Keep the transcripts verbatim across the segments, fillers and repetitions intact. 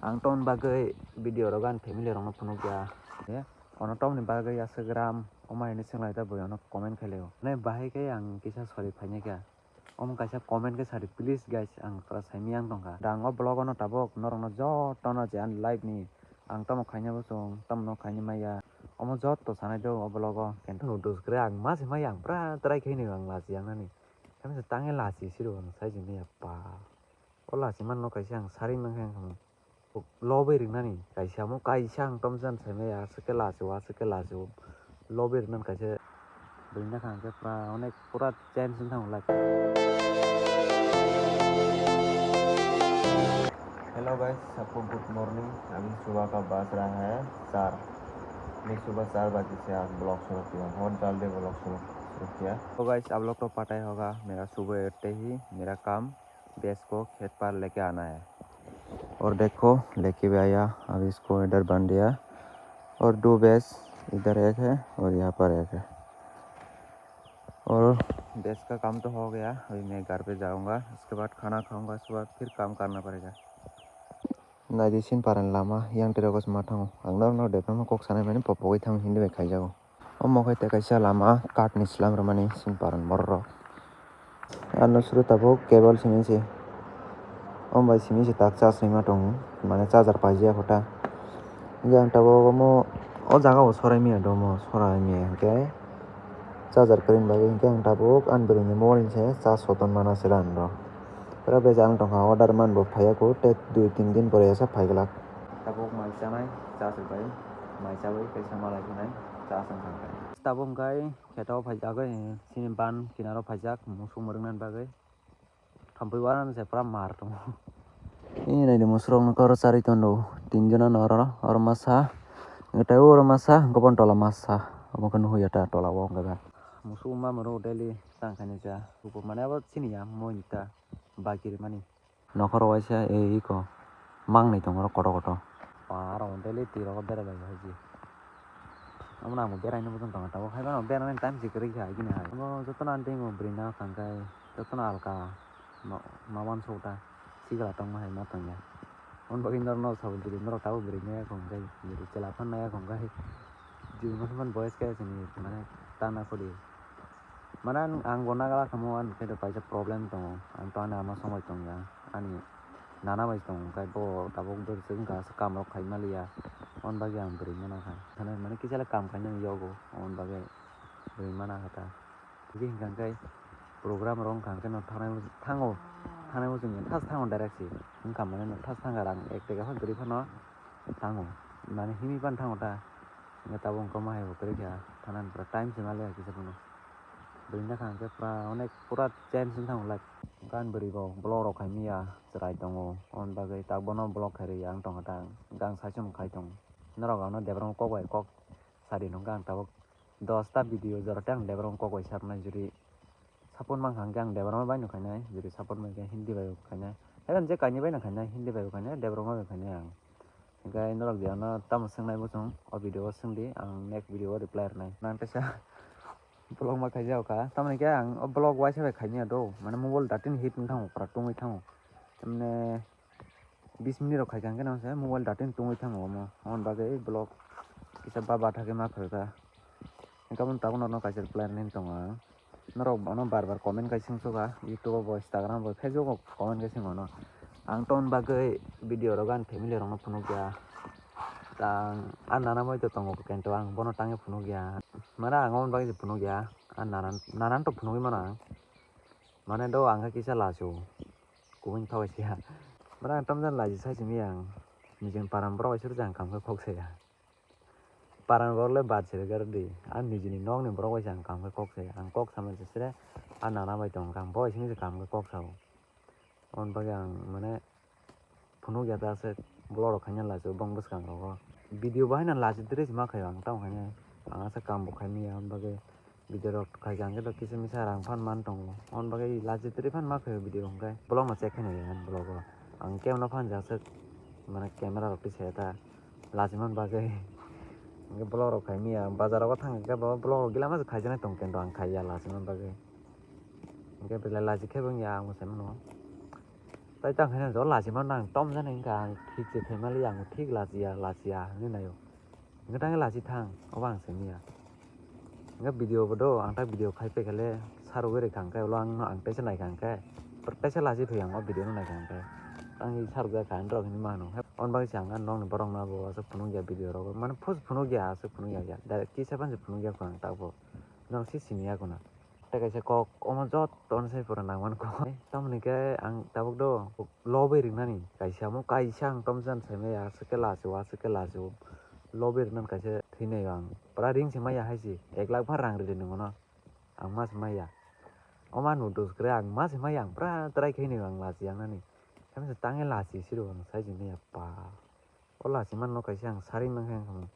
Ang tongni bagwi video rogo ani family rokno phunukya. Ono tongni bagwi aswk gram omo hinwi swnglaijak bui, ono comment khailai o. Nai bahai khe ang kisa sorry phainai kha. Omo kaisa comment khe sadi please guys, ang pura saimaya wng tongkha. Da ang o vlog ono tabuk norokno jotono je ani life ni ang tamo khaina bo chwng, tamno khaina maya. Omo jotto sanai do o vlog o. Kento dos kre ang ma se maya ang pura try khaini ang lachi yang nani. Kami se tange lachi siro ang sai jini apa. O lachi man no kaisa ang sari mang khe ang lobe ringnani kaisa mo kaisa ang tomjan saimaya aswk khe lachi o aswk khe lachi o. Lobe ringnani kaisa. Bini kha hwnkhe pura onek pura change wng thang lai. Hello guys, सबको good morning। अभी सुबह का बज रहा है चार। मैं सुबह चार बजे से आज ब्लॉग शुरू किया हूँ, बहुत जल्दी ब्लॉग शुरू शुरू किया। तो गाइस, आप लोग को पता ही होगा, मेरा सुबह उठते ही मेरा काम भैंस को खेत पर लेके आना है। और देखो, लेके भी आया, अब इसको इधर बांध दिया। और दो भैंस इधर एक है और यहाँ पर एक है। और भैंस का काम तो हो गया, अभी मैं घर पे जाऊंगा, उसके बाद खाना खाऊंगा, उसके बाद फिर काम करना पड़ेगा। Naidi sin paran lama yang tira kos ma thango. Ang norok no debra ma kok sanai mani popogwi thango hindi bai khaijago. Omo khe tei kaisa lama card ni slam rwmani sin paran borok rok. Ano suru tabuk cable simi se. Omo bai simi se tak charge rwima tongo. Mane charger paijak kho ta. Hingke ang tabuk omo o jaga o sorai maya domo sorai maya hingke. Charger kwrwini bagwi hingke ang tabuk ani bwrwini mobile ni se charge soton mana se ran rw. Pura bejal wng tongkha, order man bo phaiya kho, tei dui tin din pore esa phaiglak. Tabuk mai chanai, cha se bai, mai chawi kaisa malai khinai, cha se wng kha. Tabuk wngkhai kheto phaijagwi, chini ban kinaro phaijak, musuk mwrwknani bagwi. Thampui warani se pura mar tongo. Ee, naidi musuk rokno khe oro charwi tondo, tin jona no oro, oro masa, tei oro masa, hwnkhe bono tola masa, omo khe nuhya ta tola o wngkha. Musuk ma mwrwk daily tang khainai cha, mane abo chini ya, moi ta, bagi rimani. Nokhoro waisa e iko mangnwi tongo kotor kotor. Ba aro daily twi rogo berai lai hai ji. Omo nang beraino bujong tongo tabuk hai mano beraino time se kwrwi kha gini hai. Omo jotono ani tei bwrwi no thang khe jotono alka ma wansuk ta sikla tongma hai ma tongya. Omo bagwi norok no sabo bwrwi norok tabuk bwrwi nai ya kong khe bwrwi chwla phan nai ya kong khe. Jibon boyes khe chini mane tana khudi. Mane ang, ang bo nagala kamo ani khe kaisa problem tongo. Ang to ani ama song bai tongya. Ani nana bai tongo. Khe bo tabuk bwrwi se wngkha aswk kam rok khai maliya. Aboni bagwi ang bwrwi mana kha. Thani mane kisa le kam khainani yogo. Aboni bagwi bwrwi mana kha ta. Tei hwnkha khe program rok wngkha khe no thangnai thango. Thangnai muchungya thas thango direct se. Wngkha mane no thas thangkha rang ek teka phano kwrwi phano thango. Mane himwi phano thango ta. Hwnkhe tabuk wngkha ma hai bo kwrwi kha thanani pura time se maliya kisa phano. Bwrwi nokha hwnkhe pura onek pura change wng thango life. Gan bwrwi bo vlog rok khai manya chwrai tongo. Aboni bagwi tak bono vlog khai rwya wng tongkha ta. Gang saichung khai tongo. Norok ano debra kok bai kok sadi nokha ang tabuk dos ta video jora tei ang debra kok bai sarnai juri. Support mankha hwnkhe ang debra bai no khainai. Juri support mankhe hindi bai bo khainai. Haikhe je kainwi bai no khainai hindi bai bo khainai debra bai bo khainai ang. Hingke norok je ano tamo swngnai bosong o video o swngdi ang next video o reply rwnai. Nang teisa vlog ma khaijak kha tamoni khe ang o vlog waisa bai khaimya do mane mobile data ni hit wng thango pura tungwi thango tamne bis minute rok khaikha hingke nang se mobile data ni tungwi thango omo aboni bagwi vlog kisa ba batha khe ma khaikha. Hingke aboni tabuk norokno kaisa reply rwna hinwi tongo ang. Norok bono bar bar comment khai swngsuka, YouTube o bo, Instagram o bo, Facebook o comment khai swngo no. Ang tongni bagwi video rogo ani family rokno phunukya. Tang ani nana moi to tongo kento ang bono tangwi phunukya. Mane ang aboni bagwi se phunukya. Ani nana, nana to phunugwi mano ang. Mane do ang khe kisa lachu. Kubun thok sia. Mane ang tamjani lachi sai simi ang. Nijini paran borok bai suru jang kam khe khok saya. Paran borok le bad sere garo di. Ang nijini nokni borok bai se ang kam khe kok se. Ang kok sama se sere, ah, nana bai tong kha. Ang bo simi se kam khe kok sao. Aboni bagwi ang mane phunuk ya ta se vlog rok khaina lachi o bong bwskang rogo. Video bo haino lachi dress ma khaio ang tamo khainai. Ang asa kam bo khaimaya aboni bagwi. Video rok khai khe ang khe kisa misa rang phan man tongo. Aboni bagwi lachi twi phan ma khaio video hwnkhe. Vlog no check khaina ya vlog o. Ang camera phan jaswk mane camera rok twi saya ta lachi man bagwi. Hwnkhe vlog rok khai maya bazar rogo thang khe bo vlog rok gila ma khaijana tong khe ang khai ya lachi man bagwi. Hwnkhe belai lachi khe bo wngya ang bo sai mano. Tai tang khe jo lachima nang tom jani wngkha ang thik se thai mali ang thik lachiya lachiya hinwi naio. Hwnkhe tang lachi thang obo ang simiya. Hwnkhe video bo do ang ta video khai paikhale sarugwi rikha hwnkhe ulo ang no ang teisa naikha hwnkhe teisa lachi thwi ang o video no naikha hwnkhe. Ang sarugwi kha ang rok hinwi mano. On bagwi se ang nokni borok no bo aswk phunukya video rogo mane post phunukya aswk phunukya direct kisa phano se phunukya ang tabuk. Nang se simiya khuna. Tei kaisa kok omo joto no sai pura nang mano kok. Tamoni khe ang tabuk do lobwi ringnani kaisa omo kaisa ang tomjani sai maya aswk khe lachi o aswk khe lachi o lobwi ringnani kaisa thwinai ang pura ring se maya hai se ek lakh phan rang ridi nung mano ang ma se maya. Omo noodles kwrwi ang ma se maya ang pura try khainai ang lachi yang nani. Khe tangwi lachi siro ang sai se maya pa o lachi manno kaisa ang sari mankha ang.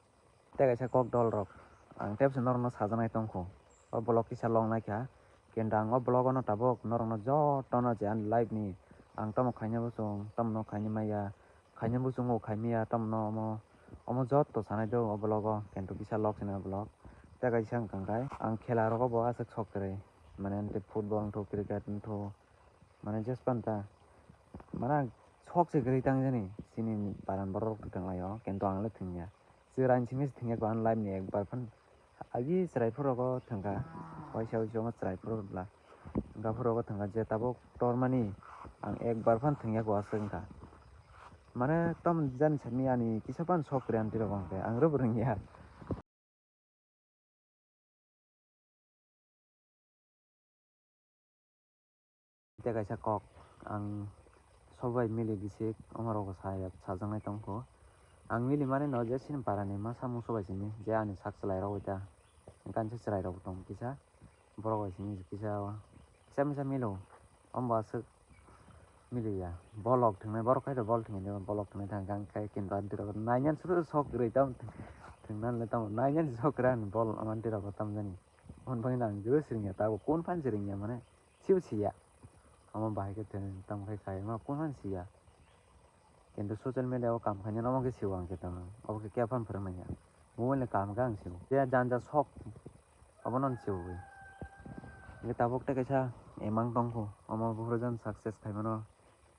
Tei kaisa kok dol rok ang tei bwsa norokno sajaknai tongkho. O vlog kisa long naikha kintu ang o vlog ono tabuk norokno jotono je ani life ni ang tamo khaina bwswng tamno khaina maya khaina bwswng o khaimaya tamno omo omo joto sanai do o vlog o kintu kisa log sinai vlog. Tei kaisa wngkha khe ang khela rogo bo aswk sok kwrwi mane football wngthok cricket wngthok mane jespan ta mane sok se kwrwi tang jani chini paran borok rok tonglaio kintu ang le thwngya. Chwrai simi se thwngya ko ang live ni ekbar phan agi chwrai phuru rogo thwngkha waisa waisa omo chwrai phuru bwla wngkha phuru rogo thwngkha je tabuk tormani ang ekbar phan thwngya ko aswk wngkha mane tamo jani simi ani kisa phan sok kwrwi ani twi rogo hwnkhe ang rwbw rwngya. Tei kaisa kok ang sobai mili bisik omo rok bo saya sajaknai tongkho. Ang mili mani no je sini para ni masa mung sobai sini je ani sak chwlai rok bai ta. Hwnkhe ani se chwrai rok bo tong kisa borok bai sini kisa o kisa misa milo. Omo aswk miliya bolok thwngnai borok khai bol thwngya bolok thwngnai thang khe kintu ani twi rok nainani suru sok kwrwi tamo thwngna le tamo nainani sok kwrwi ani bol ani twi rok tamo jani. Hwn bagwi ang juro swrwngya tabuk kun phan swrwngya mane sibo siya. Omo bahai khe tamo khai khai ma kun phan siya. Kintu social media o kam khainai omo khe siwo ang khe tamo obo khe khe phan phwrwng nangya. Mobile ni kam khe ang siwo je janja sok obono ang siwo. Hwnkhe tabuk tei kaisa emang tongkho omo buphuru jani success khaimano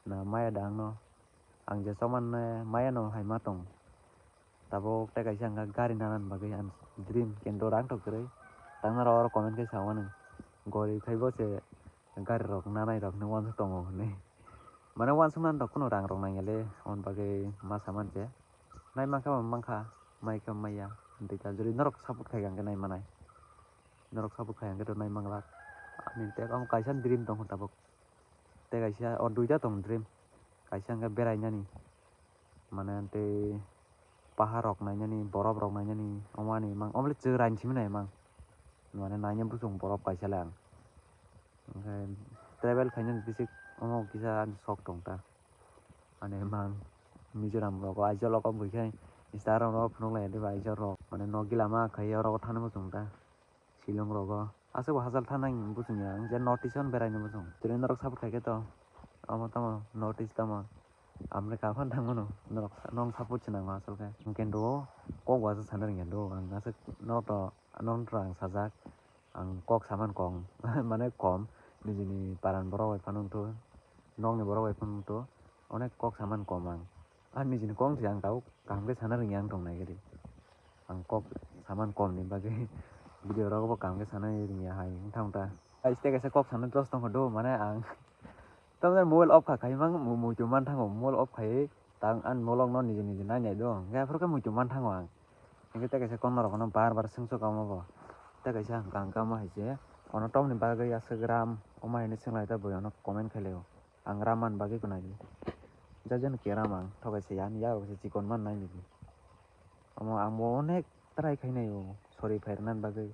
na maya da angno ang je chokmani maya no hai ma tong. Tabuk tei kaisa hwnkha gari nana ni bagwi ani dream kintu rang tok kwrwi. Tangna rok oro comment khe sao ani gori khai bo se gari rok nanai rok hinwi uansuk tongo hinwi. Mane uansuk nani rok kheno rang rok nangya le aboni bagwi ma sa mani se. Nai mankha bo mankha mai khe maya hinwi kha jori norok support khai kha hwnkhe nai manai. Norok support khai hwnkhe to nai manglak. Ani tek omo kaisa dream tongkha tabuk. Tei kaisa o duita tong dream. Kaisa hwnkhe berainani. Mane tei pahar rok nainani, borop rok nainani, omo ani mang, omo le chwrai simi nai mang. Mane naina bwswng borop kaisa le ang. Hwnkhe travel khainani bisi omo kisa ani sok tong ta. Ani mang Mizoram rogo, Aizawl rogo buikhe Instagram rogo phunuk lai de Aizawl rok. Mane nokgi lama khai oro thani bwswng ta. Shillong rogo. Aswk bo hachal thanai bwswng ya, ang je North East o beraina bwswng. Tini norok support khai khe to. Omo tamo North East tamo. America phan thangmano norok nong support se nango aswk khe. Hwnkhe do kok bo aswk sana rwngya do. Ang aswk norok to, norok to ang sajak. Ang kok saman kong, mane kom. Nijini paran borok bai phano wngthu. Nokni borok bai phano wngthu. Onek kok saman kom ang. Ah, nijini kok se ang tabuk kaham khe sana rwngya ang tongnai khe di. Ang kok saman kom ni bagwi video rogo bo kaham khe sana rwngya hai wngthang ta. Guys, tei kaisa kok sana dos tongkha do, mane ang tamjani mobile off kha khai mang mu-, muitu man thango, mobile off khai tang ani bolok no niji niji nai nai do, hwnkhe aphuru khe muitu man thango ang. Hwnkhe tei kaisa kok norok no bar bar swngchuk kamo bo. Tei kaisa hwnkha hwnkha omo hai se, ono tamoni bagwi aswk ram, omo hai hinwi swng lai ta bui ono comment khai lai o. Ang ram man bagwi gwnai di. Jajani keram ang thokai se ani yarok se chikon man nai nini. Omo ang bo onek try khainai o sori phairwna bagwi.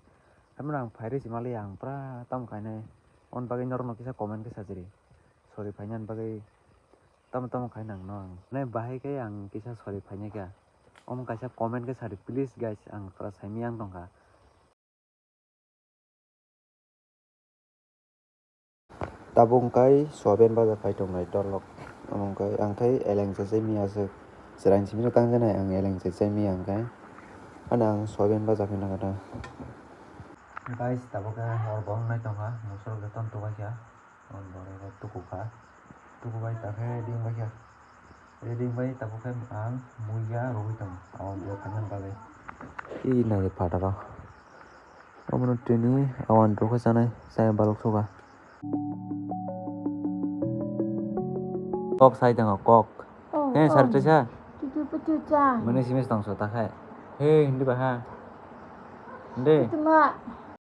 Hamya ang phairwi se mali ang pura tamo khainai. On bagwi norok no kisa comment khe sajiri. Sori phaina bagwi tamo tamo khai nang no ang. Nai bahai khe ang kisa sori phainai kha. Omo kaisa comment khe sadi please guys ang pura saimiyang tongkha. Tabuk wngkha soben baja khai tongnai torlok. Omo wngkha ang khai eleng se chai miya se chwraini simi tang janai ang eleng se chai miya ang khai. Ani ang soben baja khai nang kha. Guys, tabuk khe hor bo wngnai tongkha, mosol khe ton tubai kha. On bore bo tuku kha. Bai ta khe ready wngbai kha. Ready wngbai tabuk khe ang muiya rwgwi tongo. Abo dia thangna bagwi. Ih, nai phataro. Omono tini awan rwkha chanai, chaya balok soka. Kok sai tongo, kok. Oh, eh, oh. Sar tesa? Chuchu puchu cha. Mane simis tongso ta khai. He, hindi ba ha? Hindi. Chuchu ma.